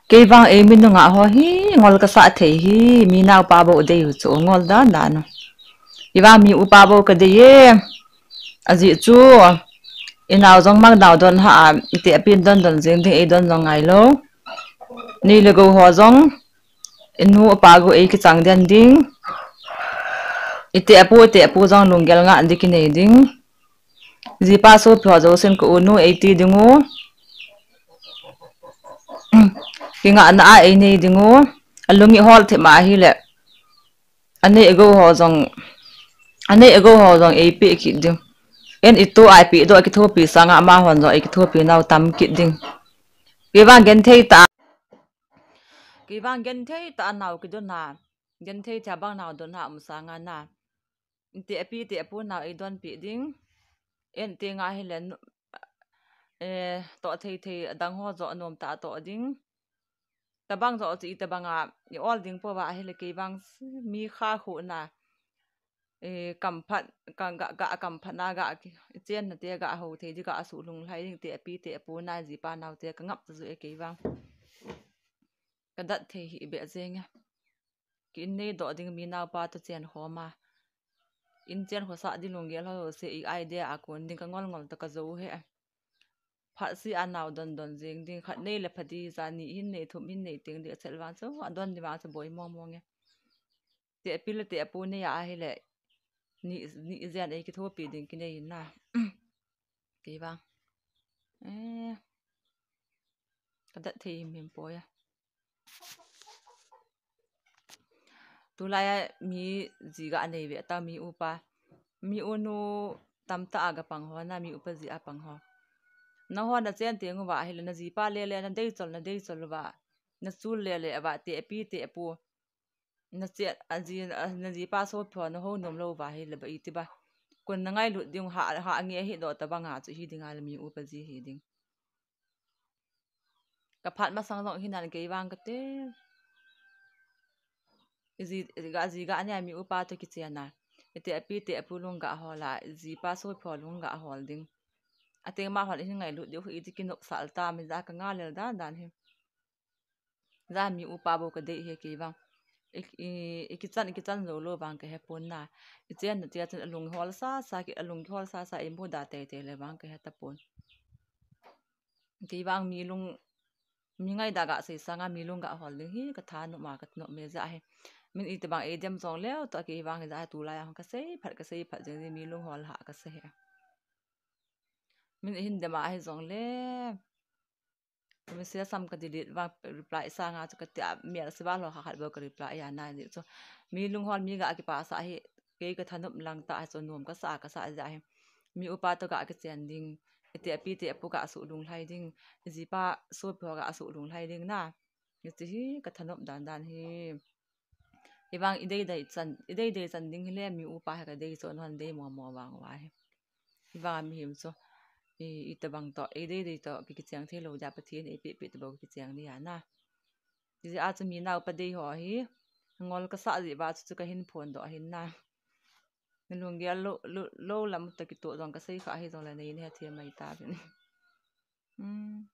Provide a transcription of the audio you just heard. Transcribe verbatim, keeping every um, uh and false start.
Kei vang ei mi nungah ho hi ngol kasah thei hi, mi naopa bou dei u chu ngol dan dan u. Kei vang mi upa bou kadei e. Ajeh chu inao jong mang nao don ha a, ite apin don don jeng ding, ei don jong ngailou. Nei le gou ho jong inu apa gou ei kichang den ding. Ite apu, ite apu jong lunggel ngah ding kinei ding. Jipa sopi ho jousen ka unu ei ti ding u. Kingahna a ei nei ding u. Alung ihol thei ma ahile, anei agou ho jong, anei agou ho jong ei peh kit ding. En itu ai peh doh kithopi sanga amahon jong ei kithopi nau tam kit ding. Kei vang genthei tah, kei vang genthei tah a nao kidon a, genthei tah bang nao don ha um sanga na, ite api ite apu nao ei donpeh ding. En tenga hile, eh, toh thei thei adang ho joh nom tah toh ding. Tabang joh chu itabanga i ol ding pouva ahile, kei vang mi kha khu na, eh, kamphat, ka, ga, ga, kamphat na ga, ki, chenna te ga ho thei di ga suhlung lhai ding, ite api ite apu na, jipa nao te kangap ta ju e kei vang. Kadat thei hih beh jeng e. Ki in nei doh ding mi naopa toh chen khom a. In chen khosah ding lunggel ho se i idea a kon ding kangol ngol toh kajou he. Phat si a nao don don jeng ding, khat nei le pha di, ja ni hin nei, thum hin nei teng ding, achel vang chu adon ding vang chu boi mong mong e. Ite api le ite apu nei a ahile, ni, ni jen ei kithopi ding kinei in na. Kei vang. Eh. Kadat thei him him poi a. Tulai a mi ji ga nei ve ta, mi upa. Mi unu tamtah a ga pang ho, na mi upa ji a pang ho. Nangho na chen teng uva ahile, na jipa le le na dei chol, na dei chol uva. Na chul le le uva, ite api ite apu. Na che, aji, a, na jipa sopi ho na hou nom lou uva ahile ba iti ba. Kon na ngailut ding ha, ha nge hi doh tabanga chu hi ding ahile mi upa ji hi ding. Ka phat masang jong hinan kei vang kate. Iji, ga, ji ga nia mi upa toh kichen a. Ite api ite apu lung ga hol a, jipa sopi ho lung ga hol ding. Ateng ma hon hin ngailut diu hi iti kinop sal ta mi ja ka ngal lel dan dan hi. Ja mi upa bou kadei hi kei vang. I, i, i kichan, i kichan jou lou vang kahe pon na. I chenna tia chun alung hol sa sa, ki alung hol sa sa, i muda tei tei le vang kahe tapon. Kei vang mi lung, mi ngaida ga sei sanga mi lung ga hol ding hi ka thanop ma, ka thanop me ja hi. Min iti bang ei dem jong leu toh kei vang hi ja hi tulai a hung ka sei phat, ka sei phat jeng mi lung hol ha ka sei he. Min hin dem a hi jong le. Message sam ka delete vang reply sanga chu ka tia mel se va lo kha khat bou ka reply a na ni chu. Mi lung hol mi ga kipa sa hi kei ka thanop lang ta hi chu nom ka sa, ka sa ja hi. Mi upa toh ga kichen ding. Ite api ite apu ga suhlung lhai ding. Jipa sopi ho ga suhlung lhai ding na. Ni ti hi ka thanop dan dan hi. Hivang i dei dei chan, i dei dei chan ding hile mi upa hi ka dei chu non dei mo mo vang uva hi. Hivang a mihem chu, i, itabang toh, i dei dei toh, ki kicheng thei lou dia Pathen in eipeh peh tabou ki kicheng dia na. Hijeh a chu mi naopa dei ho hi, ngol ka sah jeh uva chu, chu ka hin phondoh ahin na. Na lunggel lou, lou, lou lam toh kitoh jong ka sei kha hi jongle nei in hethem mai tauvin. Hmm.